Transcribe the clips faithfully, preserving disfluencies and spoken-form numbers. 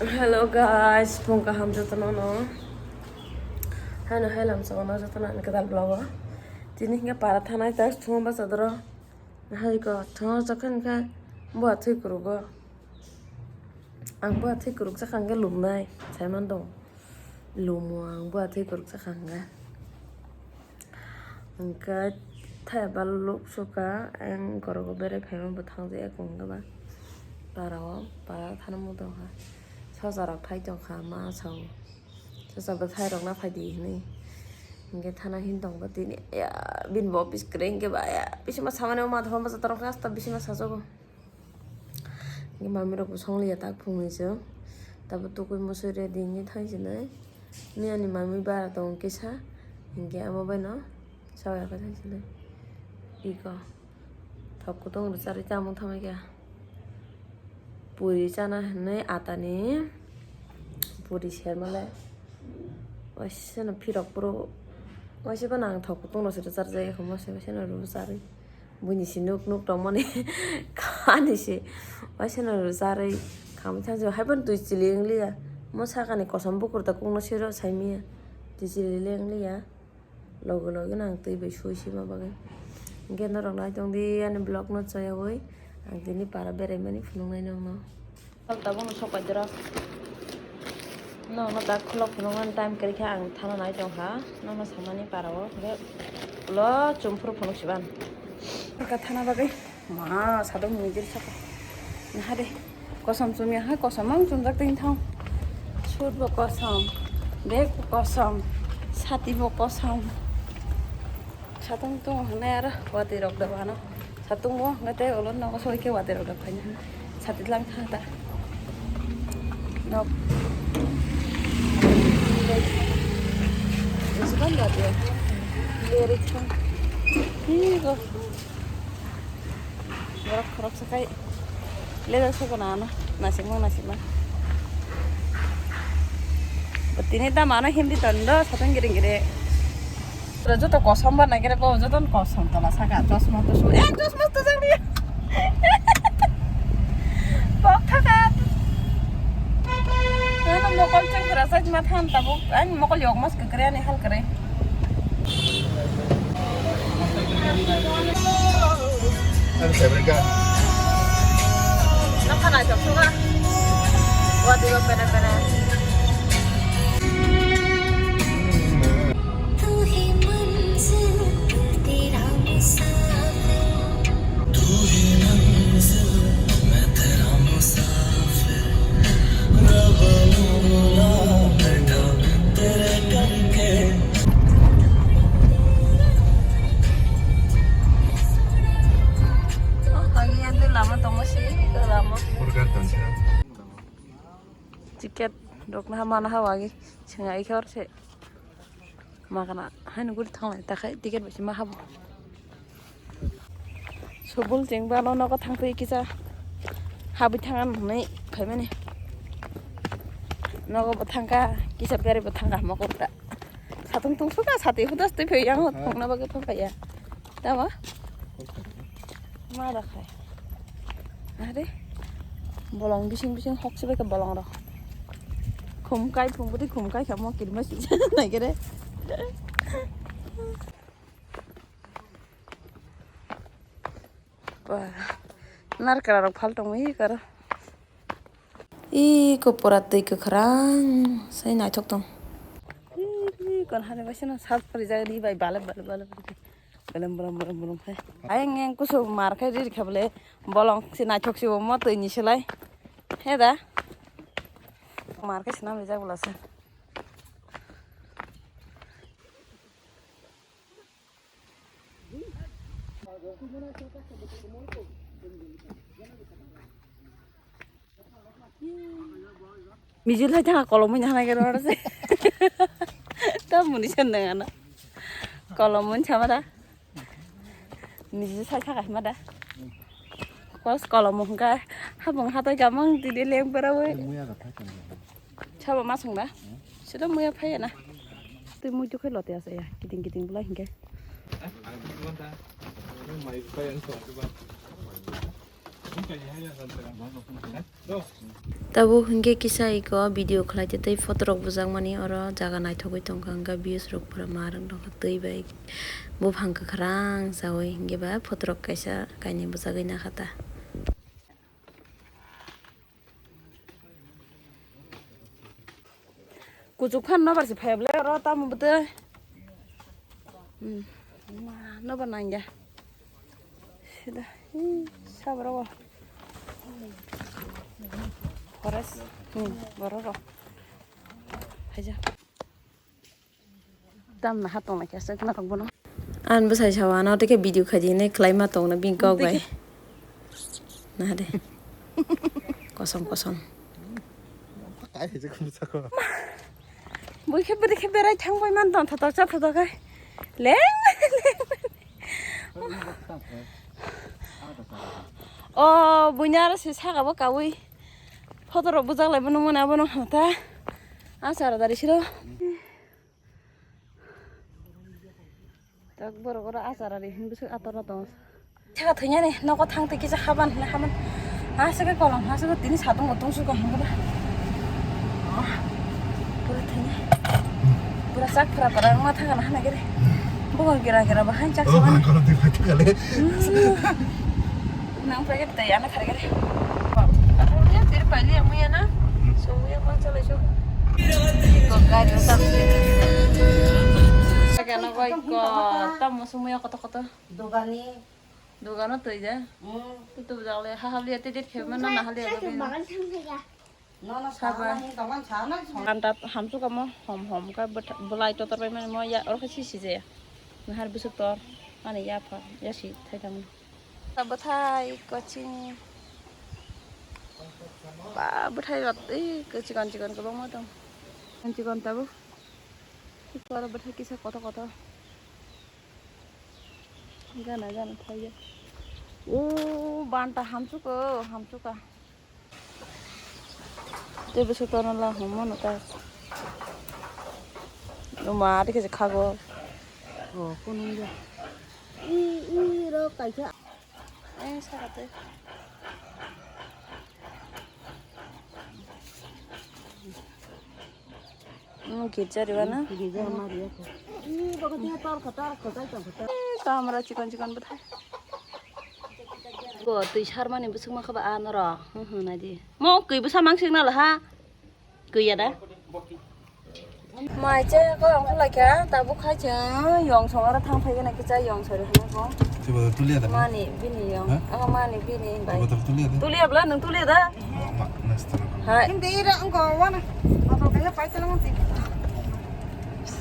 Hello guys, phung kaham jotono no. Hano helam sa ono jotono ani kedal vlog o. Tini hingke para thanai tak thuma basa doro. Hai ko thuma jotono khe bo athui kurugo. Ang bo athui kuruk sakha hingke lumnai saiman dong. Lumo ang bo athui kuruk sakha hingke. Hingke thai baluk suka ang gorogo berai phaima bo thangjak ya kung ba. Para o para thana mudong ha. Sosa rok thai tong kha ma sao. Sosa bo thai rok na phai di hinui. Hingke thana hin tong ba tini ya bin bo office kre hingke ba ya. Bisima samani o ma thoma basa torong khe asta bisima sajago. Hingke mami rok bo song liya tak phungni se. Tabo tukui mosoi ready hingke thang sinai. Ni ani mami bara tong kisa. Hingke amo bai no. Sawi apai thang sinai. Iko. Thok kutung rwcharwi chamung thamai kha. Puri chana hinwi atani puri sermale. Waisano phirok phuru. Waisa phano ang thok kutung rwcharwi charjak ekho mose waisano rwcharwi. Buini si nuk nuk tongmani kani si. Waisano rwcharwi khamwi thangsi hai phano twi chili wngliya. Mo sakani kosom bukur ta kungno siro saimiya. Twi chili le wngliya. Logi logi no ang twi bai sui sima bagwi. Hingke norok nai tong di ani vlog no chayawi ang tini para berai mani phunuk nai nokno. Sal tabuk no sok pai doro. Nokno dak khulok phunuk nani time kwrwi kha ang thana nai tong kha. Nokno samani para o hingke ulo chumphuru phunuk siban. Ka thana bagwi. Ma, sadok mujil saka. Nahade, kosom chumya ha, kosom ang chumjak twi thang. Sut bo kosom, bag bo kosom, sati bo kosom. Satung tung hanai aro watwi rok da bano. Satung bo ngai tei ulo nogo soi khe watwi rok da phaina. Sati lang tha ta. Nok. Isban da dia. Leri thang. Hi go. Borok khoroksa khai lejak se gana ano nasikma nasikma. Tini dam ano himdi tondo satung giring gire. Joto kosom ba nagire bo joto kosom tola saka chosma tosu eh chosma to jang dia. Bok thaka. Ano mokol cheng kra sa ma than tabuk. Ang mokol yok mas kre ani hal kre. Ano favorite ka? Nang khana chok suka. Wati ba pene pene. Ticket rok naha mana ha wagi swnga ikhe or se. Magana haino guri thanglai takhai ticket bai se ma habo. Subul chengba no nogo thangtwi kisa habwi thang hinwi phaimani. Nogo bo thangkha kisa beraibo thangkha hamo kok da. Satung tungsukha sati hudas twi phai yang thongna bagwi phai phaiya. Tamo? Ma da khai. Are. Bolong bising bising hok sibai khe bolong rok. Khum kai phung bwtwi khum kai kha mo kirima si nai khe re. Ba. Narkra rok phal tong i karo. I ko pura twi kwkhwrang sai naithok tong. I, i kon hani bai sino sal pari jagadi bai bale bale bale. Belem belem belem belem khai. Ayang yang kusu mar khai ri kha bole bolong si naithok si bo mo twi ni silai. He da. Mar khai sinam rijak bwla se. Mijil hai thanga kolom wngya hanai khe rw se. Ta muni sen nang ana. Kolom wng sama da. Mijil sai thaka hima da. Kos kolom wngkha. Habung hatai gamang tidi leng pera we. Sabo ma song da. Sida muya phai na. Tei muitu khai lote asa ya. Kiting kiting bulai hingke. Ang tungguan ta. Mai pai ang song ba. Tabuk hinkhe kisa iko video khlaite tei photo rok bujakmani oro jaga naithogwi tongkha, hwnkhe views rok pura ma rwng tongkha, twi bai buphang kwkhwrang chawi hinkhe ba photo rok kaisa kainwi bujagwi naikha ta. Kuchuk phan nobar se phaiya ble oro tamo bwtwi. Hmm. Ma, nobar nangya. Sida, hi, sabra bo. Forest. Hmm, borok rok. Haja. Tam na hatong na kya sa na bono. An bwsai sawa, ano tei khe video khaidi hinwi khlaima tongno bini kok bai. Naha de. Kosom kosom. Kai hai je khum sako. Bui khe bwrwi khe berai thang bai man tong thotok cha thotok khe. Leng. O buini aro se saka bo kaui. Photo rok bujak lai bo nung mano abono hota. Ang sara dari siro. Tak borok oro achar ari hinwi bwswk ator ator. Saka thwinani nogo thang twi kisa haban hinwi haban. Ha saka kolom ha saka tini satung bo tungsu ka hinwi ba. Pura thwinai. Pura sak pura pura ma thang na hana gere. Bo gira gira ba han chak. Oh, sama. Bang kolom twi phai thang kale. Hmm. Nang packet tei ano khare khare. Athang ya, tir paili amu ya na. Sumu ya mang chalai su. Ko gari utam se. Kena koi ko tam sumu ya koto koto. Dogani. Dogano tei ja. Hmm. Tu tu jale ha hali ya tei det khema na na hali ya. Bagan thang ya. No, no, saba. Sana, ni kawan sana, sana. Anta hamsuk amo hom hom ka bwtha-, bwlai totor bai mani mo ya oro khe si si jaya. Nahar bwswk tor ani ya pha ya si thai tamo. Bwthai kochini. Ba bwthai rot ei chikon chikon kwbangma tong. Chikon chikon tabuk. Oro bwthai kisa kotor kotor. Gana gana thai ya. O banta hamsuk o hamsuk a. Tei bwswk torna la hwnmano ta. Numa tei khe khago. O, kunung ya. I, i, ro kaisa. Ai, saka tei. Girja riba na? Girja ma riya ko. I, baka dia tar ka, tar ka, tai tang ka, tar. Eh, kamra chikon chikon bwthai. Bo twi sarmani bwswk ma khaba a norok. Hmm, hmm, nai di. Mo kwi bwsa mangsik na laha. Kwi ya da? Mai che ko ang khulai kha, tabuk khai che yong song aro thang phai gana kicha yong sori hana ko. Tiba tulia da. Mani bini yong. Ha? Anga mani bini bai. Tiba tulia da. Tulia bla nang tulia da. Ma, ma, next time. Hai. Hindi ira ang ko wana. Ako kaya pai talang ti.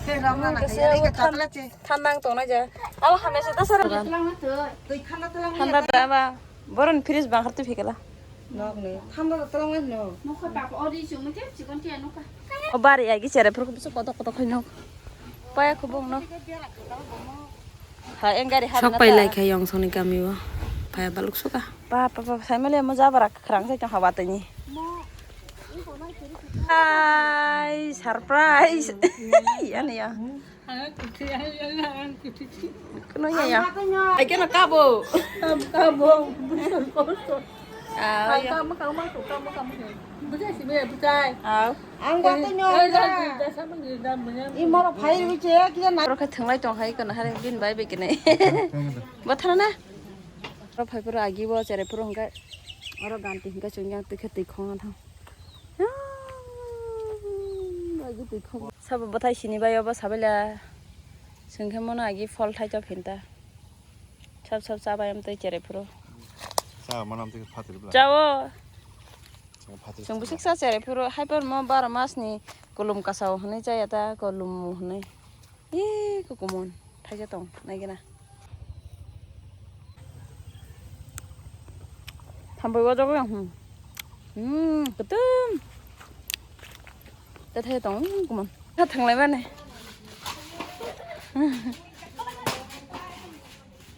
He ram na na kaya ri ka tatla che. Thandang tong na ja. Abo hamya se dasar. Twi khanda talang. Khanda da ba. Boron fridge bang hartu phikala. Nok ni. Thanda da talang no. Nokha papa ori chumui te chikon tiya nokha. O bari agi chere phuru bisu koto koto khai nok. Paya khubung nok. Ha engari ha. Sok pai lai khai yong soni kami o. Paya baluk suka. Pa pa pa sai male mo jabara khrang sai tong hawa tani. Ai surprise. Ya ni ya. Kuno ya ya. Ai kena kabo. Kabo. Ah, ya. Kamo kamo kamo kamo. Bujai si bujai bujai. Ah. Ang gua tu nyo. Imo ro phai ri che kya na. Ro kha thanglai tong hai kana hare bin bai be kene. Bathana na. Ro phai pura agi bo chere pura hingka. Oro ganti hingka chungyang tikhe tikhong thang. Agi tikhong. Sabo bathai sini bai obo sabaila. Sengkhe mono agi phol thai to phinta. Sab sab cha bai amtwi chere phuru. Cha manam twi phatri bla. Chao. Chang phatri. Chang bwswk cha chere phuru. Hai por mo baro mas ni kolom kasao hwnwi chaya ta kolom hwnwi. Ih, kukumon. Thaisa tong, naigena. Thambai wajago yang, hmm. Hmm, kutum. Ta thaisa tong, hmm, kumon. Tha thanglai mane.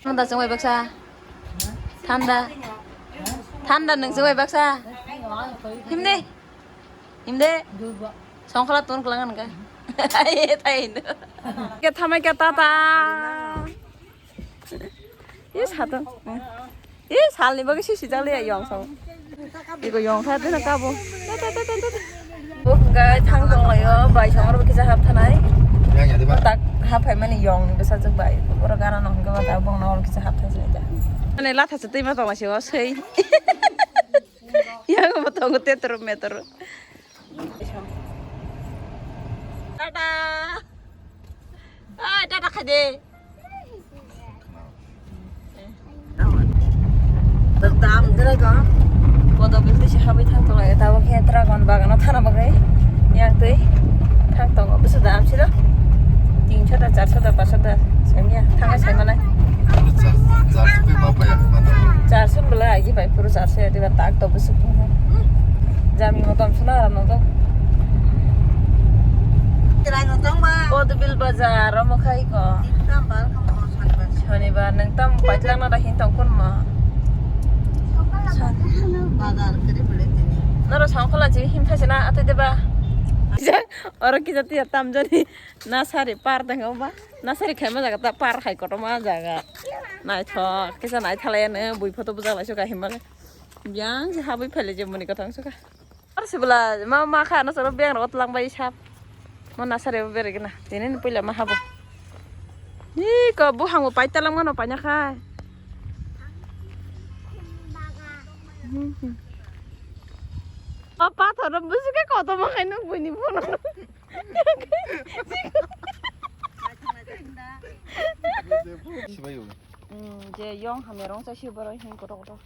Thanda chwng bai baksa. Thanda. Thanda nwng chwng bai baksa. Himde. Himde. Songkhala ton klang nang ka. Ai, thai hindu. Ke thamai ke tata. Yes, hato. Tei salni bagwi sisi jak liya yong song. Iko yong kha dena kabo. Bo hwnkhe thang tonglaio, bai songor bo kisa hap thanai. Yang ya, diba? Tak hap phaimani yong ni bwsajwk bai. Oro gana no hwnkhe ma ta bongno oro kisa hap thai sinai da. Mane latha se twi ma tongma se o sei. Yang bo tongo tetor metor. Tata. Ai, tata khai de. Dam dragon. Bodo bil tisi habai thang tong lai, tabo khe dragon bagano thana bagwi. Yang twi thang tongo, bwswk dam siro. Tinsho ta, charso ta, paso ta, sengya, thangwi sai manai. Charso bela agi bai puru charso ya, diba tak to bwswk. Jami mo tom suna ram no to. Kirai no tong ma. Bodo bil bazar, omo khai ko. Tam bal kamo sonibar. Sonibar, nang tam paitlang na da hin tong kun ma. Bazar kiri bule tini. Noro songkhola ji him thaisina atwi deba. Oro kisa tiya tam jani nasari par tengkha ba. Nasari khaima jaga ta par khai kotorma jaga. Naithok kisa naithalai ano bui photo bujak lai suka himale. Biyang si habwi phaile je muni kwthang suka. Ar sibla ma ma kha no soro beng rot lang bai sap. Mo nasari bo bere gina. Tini ni puila ma habo. Ni ko buhang bo paita lang mano panya khai. O pathor no busuke koto ma khai no buini bono. Sibai o. Hmm, je yong hamya rong sa si borok hin koto koto.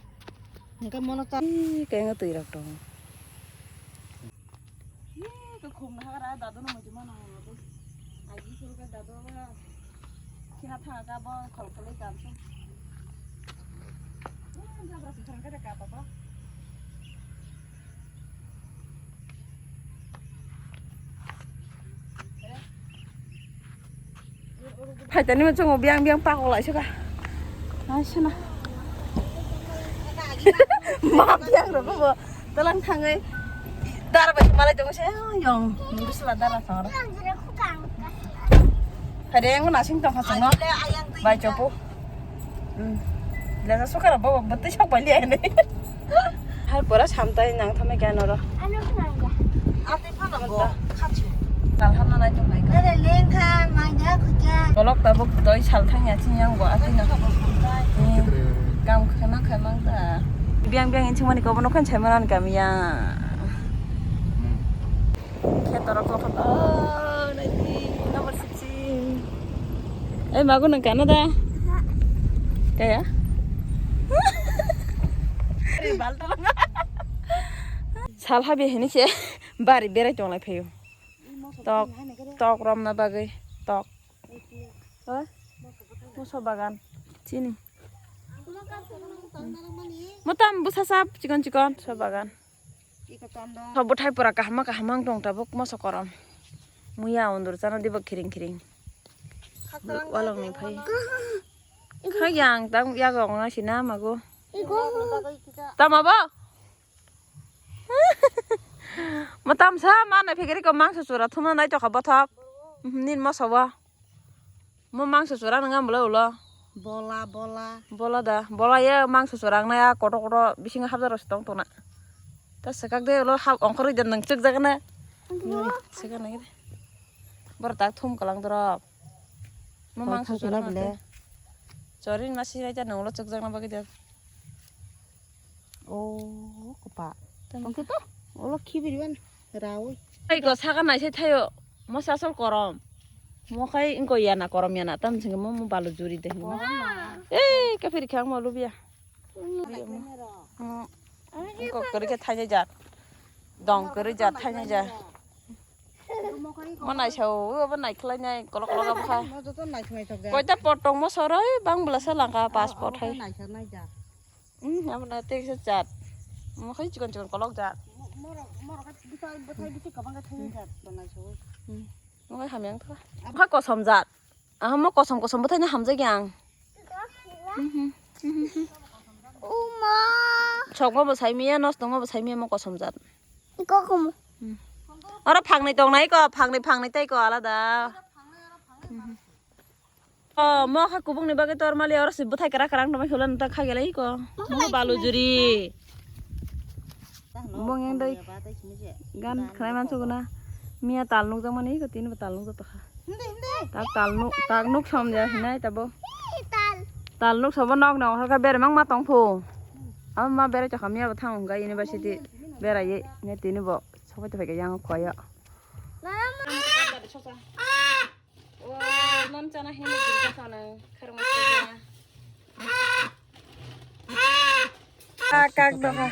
Hingke mono ta. Ih, kaya twi rok tong. Ih, ke khum na hagra dadu no mujuma na. Aji suru ke dadu ba. Kina tha ka bo khol khol kam sa. Ih, jabra sithang ka ka papa. Phaitani mo chungo biang biang pakok lai suka. Ai suna. Ma biang ro bo. Talang thangai. Dara bai malai tongo se yong. Nunggu sela dara thang ro. Phaide yang nasing tong khasong no. Bai chopo. Hmm. Lesa sukara bawa betul sok bali aja nih. Hai pura santai nang thame kya noro. Ano khna ya. Ate phano go khachu. Kal hamna nai tong nai. Nere lengkha manja khukya. Kolok tabuk toi sal thang ya ching yang go ate na. Hmm. Kam khana khamang ta. Biang biang inching mani kobo nokhan chai manan kam ya. Hmm. Khetorok kotor. Oh, naidi, number sixteen. Eh, magu nang kana da? Kaya? Sal habi hini se bari berai tong lai phaio. Tok, tok romna bagwi, tok. Hoi? Moso bagan. Chini. Motam bwsa sap chikon chikon so bagan. Iko tondong. So bwthai pura kaham kaham ang tong tabuk moso korom. Muya undur chana dibo khiring khiring. Khaktorang walong ni phai. Khak yang tang yago nga sina mago. Iko. Tama bo? Motam sa mana phikiri ko mangso chura thumna nai tokha bothok. Nin moso bo. Mo mangso chwrang nang bwlai ulo. Bola, bola. Bola da. Bola ye mangso chwrang na ya koto koto bisingo habjak rok se tong tong na. Ta swkak de ulo hap ongkhorwi de nang chwk jak na. Swkak nang de. Boro tak thum kalang dorok. Mo mangso chwrang bwle. Chorin ma sinai ta nang ulo chwk jak na bagwi de. Oh, kopa. Tongkhe to, ulo khibiri ban rawi. Ai ko saka nai sai thayo. Mo sasol korom. Mo khai ingko yana korom yana tam sing mo mo balu juri de. Korom na. Eh, ka phiri khang mo lubia. Mo. Ingko kori ke thai jat. Dong kori jat thai jat. Mo nai sao, obo nai khlai nai kolok kolok abo kha. Mo joto nai khlai tok jat. Koita pot tong mo soroi bang bwla sa langka pas pot hai. Nai sa nai jat. Hmm, amo na tei kisa jat. Mo khai chikon chikon kolok jat. Morok, morok bwthai, bwthai bisi kwbang khe thangwi jat tongnai soi. Hmm. Mo khai hamya wngkha. Mo khai kosom jat. Aha mo kosom kosom bwthai no hamjak yang. Uma. Sokma bo sai miya, nos tongma bo sai miya mo kosom jat. Iko komo. Hmm. Oro phangni tongnai ko, phangni phangni tei ko alada. Hmm. O, mo kha kubung ni bagwi tor mali oro se bwthai kwrak kwrak no mai khulano ta kha gelai ko. Mo balu juri. Bong yang dai. Gan khnai man suguna. Mia tal nuk jang mani ko tin ba tal nuk to kha. Tak tal nuk, tak nuk som ja hinai tabo. Tal nuk sobo nok no halka ber mang ma tong phu. Ama ma bere chakha mia ba thang ga university bera ye ne tini bo. Sobo to phai ga yang khoya. Mama. O, non chana hini gilga sana, kharma saja. Kak, kak doha.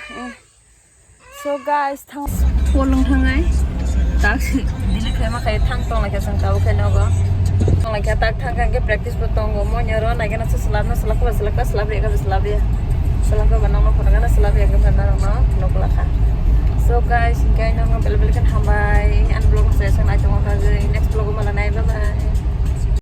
So guys, thang. Polong thangai. Tak, dili khema khai thang tong lai kha sang tabo khai nogo. Tong lai kha tak thang kha ke practice bo tongo. Mo nyoro nai gana se slap na slap ba slap ba slap ya ka slap ya. Slap ba nang no phone gana slap ya ka na no no kla kha. So guys, guys nang bel bel kan hambai. An vlog se sang nai tong kha. Next vlog ma la nai, bye bye.